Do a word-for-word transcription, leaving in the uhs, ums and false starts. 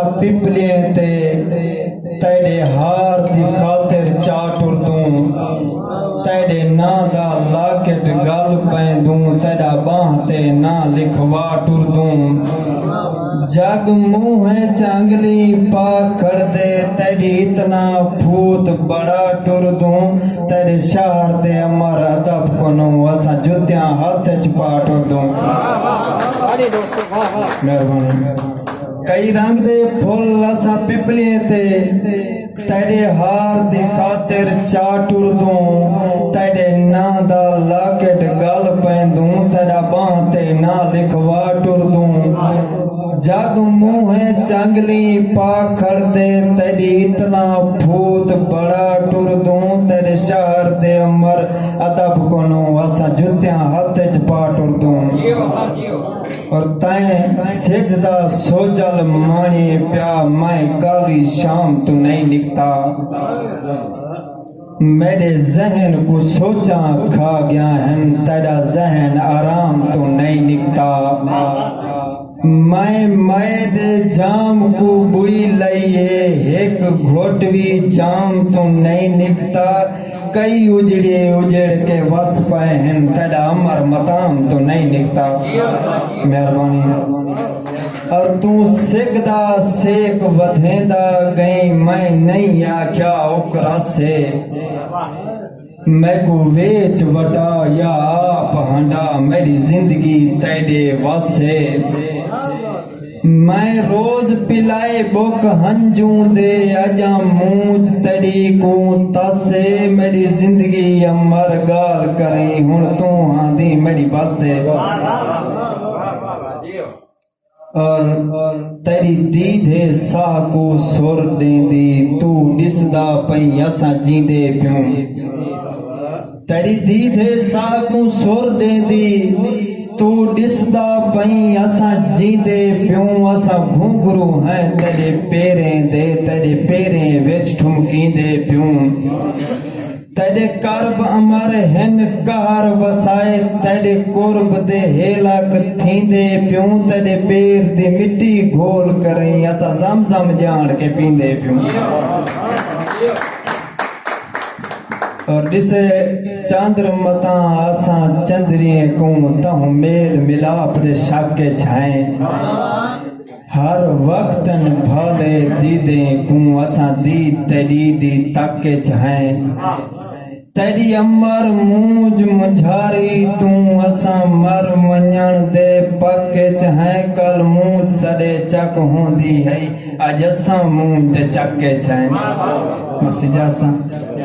پپلیں تے تیݙے ہار دی خاطر چا ٹردوں، تیݙے ناں دا لاکٹ ڳل پیندوں، تیݙا ٻانہہ تے ناں لکھوا ٹردوں۔ جڳ منہ اچ انگلی پا کھڑدے، تیݙی اتنا پھوت بڑا ٹردوں، تیݙے شہر تے امر ادب کنوں، اساں جتیاں ہتھ اچ پا ٹردوں۔ مہربانی۔ کئی رنگ دے پھل اساں پپلیں تے، تیݙے ہار دی خاطر چا ٹردوں، تیݙے ناں دا لاکٹ ڳل پیندوں، تیݙا ٻانہہ تے ناں لکھوا ٹردوں۔ جڳ منہ اچ انگلی پا کھڑدے، تیݙی اتنا پھوت بڑا ٹردوں، تیݙے شہر دے امر ادب کنوں، اساں جتیاں ہتھ اچ پا ٹردوں۔ اور تیں سجھ دا سوجل ماݨی پیا، میں کالی شام توں نئیں نکتا۔ میݙے ذہن کوں سوچاں کھا ڳیاں ہن، تیݙا ذہن آرام توں نئیں نکتا۔ میں مئے دے جام کوں ٻوئی لئی ہے، ہک گھٹ وی جام توں نئیں نکتا۔ کئی اجڑے اجڑ کے وس پئے ہن، تیݙا امر متام توں نئیں نکتا۔ مہربانی۔ اور توں سک دا سیک ودھیندا ڳئیں، میں نئیں آکھیا اک رس ہے۔ میکوں ویچ وٹا یا آپ ہنڈا، میݙی زندگی تیݙے وس ہے۔ میں روز پلائے ٻک ہنجوں دے، اڄاں مونجھ تیݙی کوں تس ہے، میݙی زندگی امر ڳالھ کریں، ہݨ توں آندی میݙی بس ہے۔ اور تیݙی دید ہے ساہ کوں سر ݙیندی، توں ݙسدا پئیں اساں جیندے پیوں۔ تیݙی دید ہے ساہ کوں سر ݙیندی، توں ݙسدا پئیں اساں جیندے پیوں۔ اساں گھنگھرو ہیں تیݙے پیریں دے، تیݙے پیریں وچ ٹھمکیندے پیوں۔ تیݙے کرب امر ہن قہر وسائے، تیݙے قرب دے ہیلک تھیندے پیوں۔ تیݙے پیر دی مٹی گھول کریں، اساں زمزم ڄاݨ کے پیندے پیوں۔ اور ݙسے چندر متاں اساں چندریں کوں، تہوں میل ملاپ دے شک اچ ہیں۔ ہر وقت نبھالے دیدیں کوں، اساں دید تیݙی دی تک اچ ہیں۔ تیݙی امر مونجھ منجھاری توں، اساں مر ونڄݨ دے پک اچ ہیں۔ کل مونجھ سݙے چک ہوندی ہئی، اڄ اساں مونجھ دے چک اچ ہیں۔ بس اجازت۔